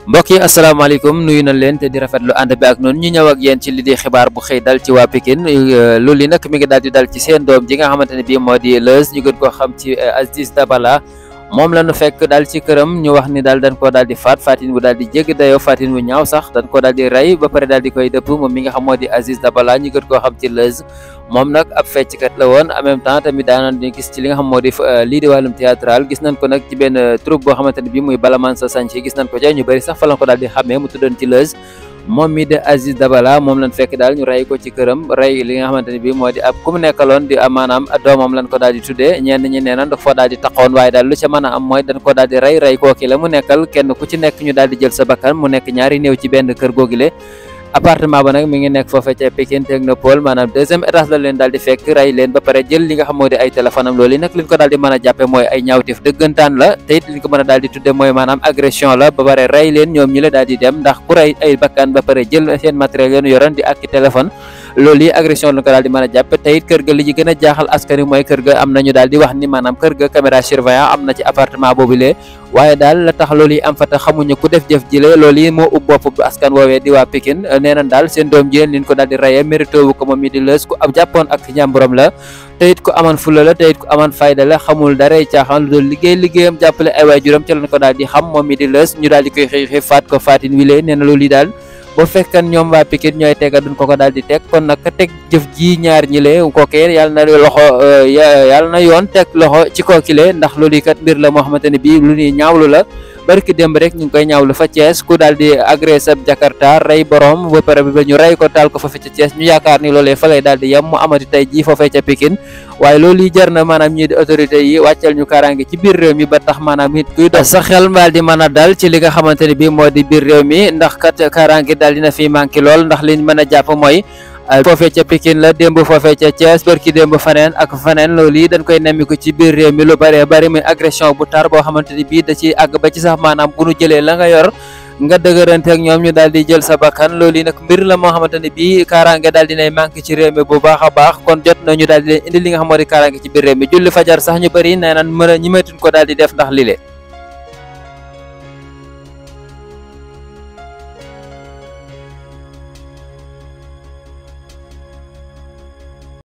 mbokk yi asalaamaaleykum nuyu nañ leen te di rafetlu ànd bi ak noonu ñu ñëw ak yéen ci li di xibaar bu xëy dal ci waa Pikine loolu yi nag mi ngi daal di dal ci seen doom ji nga xamante ne bii moo di Leuz ñu gën koo xam ci Aziz Dabala moom la ñu fekk daal ci këram ñu wax ni daal dañ koo daal di faatin bu daal di jéggi dayoo faatin bu ñaaw sax dañ koo daal di rey ba pare daal di koy dëpp moom mi nga xam moo di Aziz Dabala ñu gën koo xam ci Leuz moom nag ab fecckat la woon en même temps tamit daanaan di gis ci li nga xam moo di lii di wàllum théâtral gis nañ ko nag ci benn troupe boo xamante ne bii muy Balaman sa Sanchi gis nañ ko ca ñu bëri sax fa lañ ko daal di xàmmee mu tuddoon ci Leuz moom mi de Aziz Dabala moom lañ fekk daal ñu rey ko ci këram rey li nga xamante ne bii moo di ab ku mu nekkaloon di maanaam doomam lañ ko daal di tuddee ñenn ñi nee na dafa daal di taxawoon waaye daal lu ca mën a am mooy dañ ko daal di rey kooki la mu nekkal kenn ku ci nekk ñu daal di jël sa bakkan mu nekk ñaari néew ci benn kër googile appartement ba nag mi ngi nekk foofee ca Pikine Technopole maanaam deuxième étage la leen daal di fekk rey leen ba pare jël li nga xam moo di ay téléphone am loolu yi nag liñ ko daal di mën a jàppe mooy ay ñaawteef dëggantaan la te it liñ ko mën a daal di tudde mooy maanaam agression la ba pare rey leen ñoom ñi la daal di dem ndax ku rey ay bakkan ba pare jël seen matériel yoonu yoroon di ak téléphone loolu yi agression lañ ko daal di mën a jàppe te it kër ga li ci gën a jaaxal askan wi mooy kër ga am nañu daal di wax ni maanaam kër ga caméra surveillant am na ci appartement boobu lee waaye daal la tax loolu yi am fa te xamuñu ku def jëf jile loolu yi moo ub bopp askan woowee di waa Pikine nee nañ daal seen doom jigéen liñ ko daal di reyee mérité wu ko moom mi di Leuz ku ab jàppoon ak njàmburam la te it ku amoon fula la te it ku amoon fayda la xamul daray caaxaan lu doon liggéeyam jàppale ay waajuram ca lañ ko daal di xam moom mi di Leuz ñu daal di koy xëy faat ko faatin wile nee na loolu yi daal boo fekkan ñoom waa Pikine ñooy tega duñ ko daal di teg kon nag teg jëf ji ñaar ñi le kookee yàlla na loxo yàlla na yoon teg loxo ci kookile ndax loolu kat mbir la moo xamante ne bii lu ñuy ñaawlu la barki démb rek ñu ngi koy ñaawlu fa Thiès ku daal di agressé ab Jakarta rey borom ba pare ba ñu rey ko taal ko fa ca Thiès ñu yaakaar ni loolee fa lay daal di yem mu amati tey jii foofee ca Pikine waaye loolu yi jar na maanaam ñii di autorité yi wàccal ñu kaaraange ci biir réew mi ba tax maanaam nit kuy dox sa xel mbaal di mën a dal ci li nga xamante ne bii moo di biir réew mi ndax kat kaaraange daal dina fi manqué lool ndax liñ mën a jàpp mooy foofee ca Pikine la démb foofee ca Thiès barki démb faneen ak faneen loolu yi dañ koy nemmiku ci biir réew mi lu bëree bëri muy agression bu tar boo xamante ni bii da ci àgg ba ci sax maanaam bu nu jëlee la nga yor nga dëgërante ak ñoom ñu daal di jël sa bakkan loolu yi nag mbir la moo xamante ne bii kaaraange daal dinay manqué ci réew mi bu baax a baax kon jot nañu daal di leen indi li nga xam moo di kaaraange ci biir réew mi julli fajar sax ñu bëri nee naan mën a ñi metuñ ko daal di def ndax lile